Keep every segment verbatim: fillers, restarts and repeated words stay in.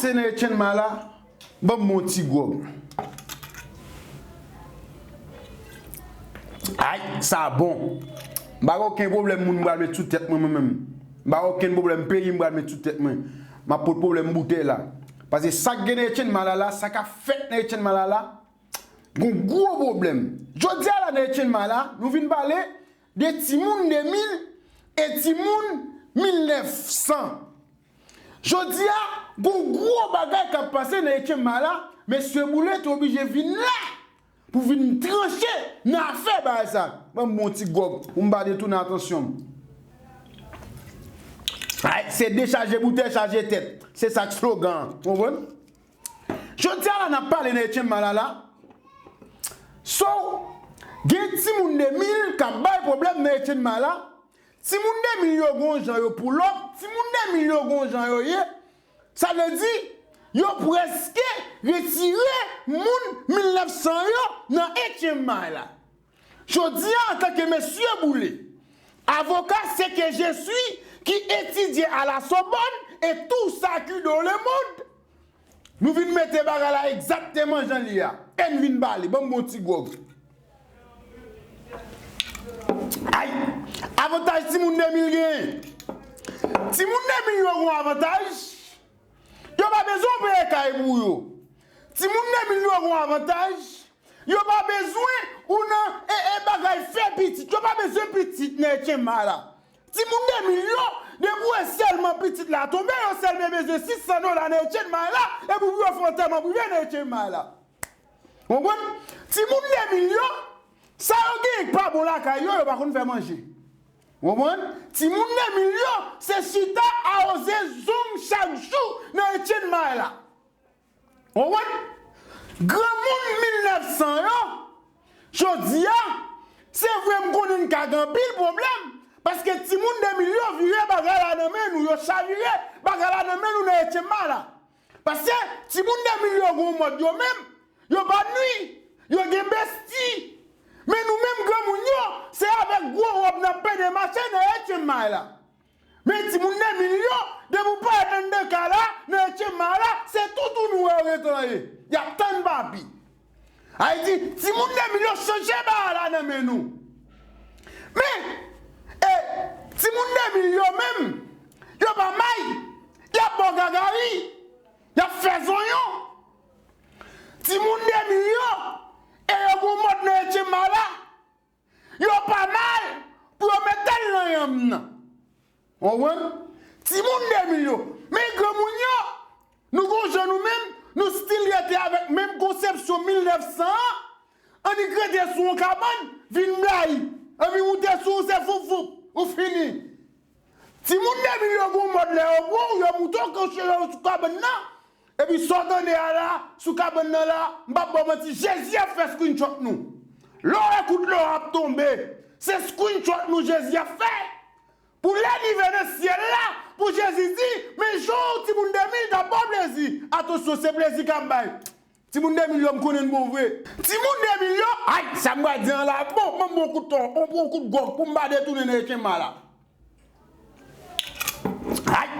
pase nan Etienne Mala, ban m yon ti gwòg. Ay, sa bon. M pa gen okenn pwoblèm moun m pral met sou tèt mwen, mwen menm. M pa gen okenn pwoblèm peyi m pral met sou tèt mwen. M ap pot pwoblèm boutèy la. Paske sa k gen nan Etienne Mala la, sa k ap fèt nan Etienne Mala la, gon gwo pwoblèm. Jodi a la nan Etienne Mala, nou vin pale de timoun de mil e timoun mil nèf san. Jodi a, gon gwo bagay k ap pase nan Etienne Mala, mesye Boule te oblije vin la pou vin tranche nan afè bagay sa. Ban m bon ti gwòg pou m pa detounen atansyon m. Ay, se dechaje boutèy, chaje tèt. Se sa k slogan an. Ou konprann? Jodi a la, n ap pale nan Etienne Mala la. So, gen timoun de mil k ap bay pwoblèm nan Etienne Mala. Timoun de mil yo gon jan yo pull up, timoun de mil yo gon jan yo ye. Sa vle di, yo prèske retire moun mil nèf san yo nan Etienne Mala. Jodi a, antanke mesye Boule, avoka ce que je suis, ki etidye à la Sorbonne et tout ça qui dans le monde, nou vin mete bagay la egzakteman jan li a. E n vin pale, ban m bon ti gwòg. Ay, avantaj timoun de mil genyen. Timoun de mil yo gon avantaj. Yo pa bezwen w peye kay pou yo. Timoun de mil yo gon avantaj. Yo pa bezwen ou nan e, e bagay fè pitit. Yo pa bezwen pitit nan Etienne Mala. Timoun de mil yo, depi w wè sèlman pitit la tonbe, yo sèlman bezwen sis san dola nan Etienne Mala, epi pou yo fè antèman prive nan Etienne Mala. Ou konprann? Timoun de mil yo, sa yo genyen k pa bon lakay yo, yo pa konn fè manje. Ou konprann? Timoun de mil yo, se chita awoze zong chak jou nan Etienne Mala. Ou konprann? Granmoun mil nèf san yo, jodi a, se vre m konnen n ka gen anpil pwoblèm, paske timoun de mil yo vire bagay la nan men nou, yo chavire bagay la nan men nou nan Etienne Mala. Paske timoun de mil yo gon mòd yo menm, yo pa nwi, yo gen besti. Men nou menm granmoun yo, se avèk gwo wòb n ap pede mache nan Etienne Mala. Men timoun de mil yo, depi w parèt anndan kay la, nan Etienne Mala, se toutouni w wè yo gentan ye. Y ap tann papi. Sa vle di, timoun de mil yo chanje bagay la nan men nou. Men, e, timoun de mil yo menm, yo pa may, y ap bò gagari, y ap fè zonyon. Timoun de mil yo, e yo gon mòd nan Etienne Mala, yo pa may pou yo met dèl nan yanm nan. Ou konprann? Timoun de mil yo. Men granmoun yo, nou gon jan nou menm, nou still rete avèk menm konsepsyon mil nèf san an, annik rete sou yon kabann, vin blayi. Annik moute sou ou, se foup foup, ou fini. Timoun de mil yo gon mòd lè yo pran w, yo moute w kanche yo sou kabann nan. Epi sa w tande a la, sou kabann nan la, m p ap ba w manti, Jezi ap fè screenshot nou. Lè w wè kout lò ap tonbe, se screenshot nou Jezi ap fè. Pou lè n rive nan syèl la, pou Jezi di, men jan w timoun de mil t ap ba w plezi. Atansyon, se plezi k ap bay. Timoun de mil yo, m konnen n bon vre. Timoun de mil yo, ay, sa m pral di an la, bon, ban m bon kout ton, bon, bon kout gwòg pou m pa detounen nan Etienne Mala. Ay,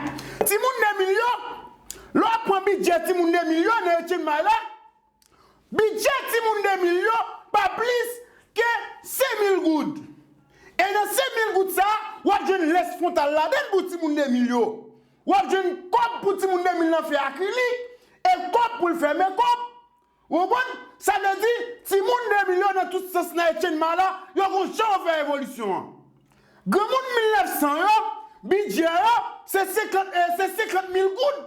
timoun de mil yo, lè w ap pran bidjè timoun de mil yo nan Etienne Mala, bidjè timoun de mil yo pa plis ke senk mil goud. E nan senk mil goud sa a, w ap jwenn lens fwontal ladan l pou timoun de mil yo. W ap jwenn kòb pou timoun de mil lan fè akrilik, e kòb pou l fè mekòp. Ou konprann? Sa vle di, timoun de mil yo nan tout sans nan Etienne Mala, yo gon jan yo fè evolisyon an. Granmoun mil nèf san yo, bidjè yo, se senkant, e, se senkant mil goud.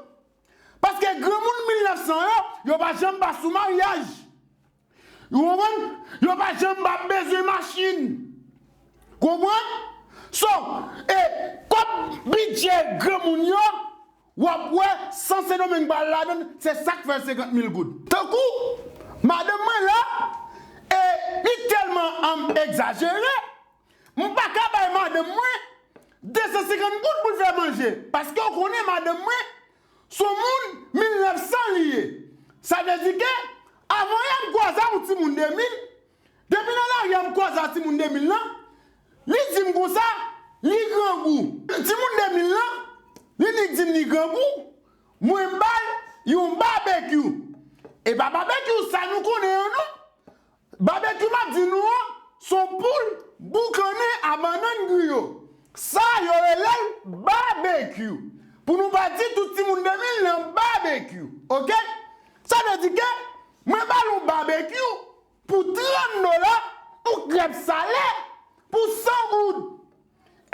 Paske granmoun mil nèf san yo, yo pa janm pa sou maryaj. Ou konprann? Yo pa janm pa bezwen machin. Konprann? So, e, kòb bidjè granmoun yo, w ap wè, San Sendomeng pa al ladan l, se sa k fè senkant mil goud. Tankou, madanm mwen la, e, li tèlman, um, egzajere, m pa ka bay madanm mwen de san senkant goud pou l fè manje. Paske w konnen madanm mwen, se yon moun mil nèf san li ye. Sa vle di ke, avan yè m kwaze ak yon timoun de mil, depi nan lari a m kwaze ak timoun de mil lan, li di m konsa, li grangou. Timoun de mil lan, li, li di m li grangou, mwen m ba l yon babekyou. E pa babekyou sa nou konnen an non. Babekyou m ap di nou an, se yon poul boukannen a bannann griyo. Sa yo rele l babekyou. Pou nou pa di tout timoun de mil nan babekyou. Oke? Sa vle di ke mwen ba l yon babekyou pou trant dola, yon krèb sale pou san goud.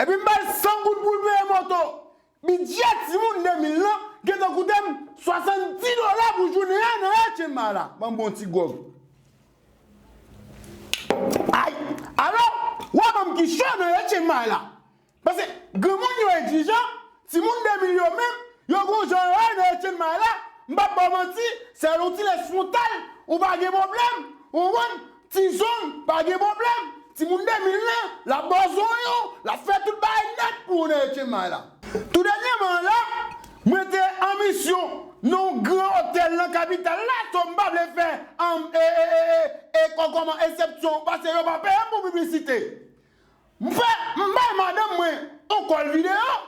Epi m ba l san goud pou l peye moto. Bidjè timoun de mil lan gentan koute m swasanndis dola pou jounen an nan Etienne Mala. Ban m bon ti gòg. Ay, alò, w a ban m ki cho nan Etienne Mala. Paske granmoun yo exijan, timoun de mil yo menm, yo gon jan yo ye nan Etienne Mala, m p ap ba w manti, se yon ti lès fwontal, ou pa gen pwoblèm, ou konprann? Ti zong, pa gen pwoblèm. Timoun de mil lan, l ap ba w zong yo, l ap fè tout bagay nèt pou ou nan Etienne Mala. Tou dènyèman la, mwen te an misyon nan yon gran otèl nan kapital la, so m pa vle fè, um, e, e, e, e, e, kò-, kòman, eksepsyon, paske yo pa peye m pou piblisite. M fè, m bay madanm mwen yon kòl videyo.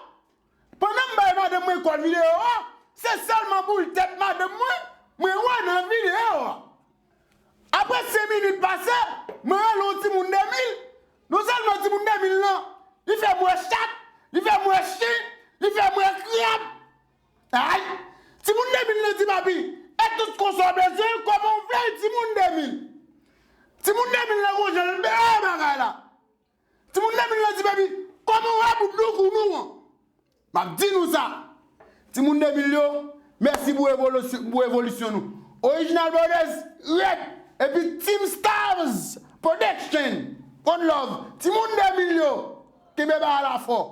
Pandan m bay madanm mwen kòl videyo a, se sèlman boul tèt madanm mwen, mwen wè nan videyo a. Apre senk minit pase, mwen rele yon timoun de mil. Non sèlman timoun de mil lan, li fè m wè chat, li fè m wè chen, li fè m wè krab. Ay! Timoun de mil lan di papi, e tout konsa w bezwen l, kòman w vle l, timoun de mil? Timoun de mil lan gon jan l byen bagay la. Timoun de mil lan di, baby, kòman w wè bout doudou nou an? M ap di nou sa. Timoun de mil yo, mèsi pou evolisyon, pou evolisyon nou. Original Brothers, rèd, epi Team Stars Production, one love. Timoun de mil yo, kenbe bagay la fò.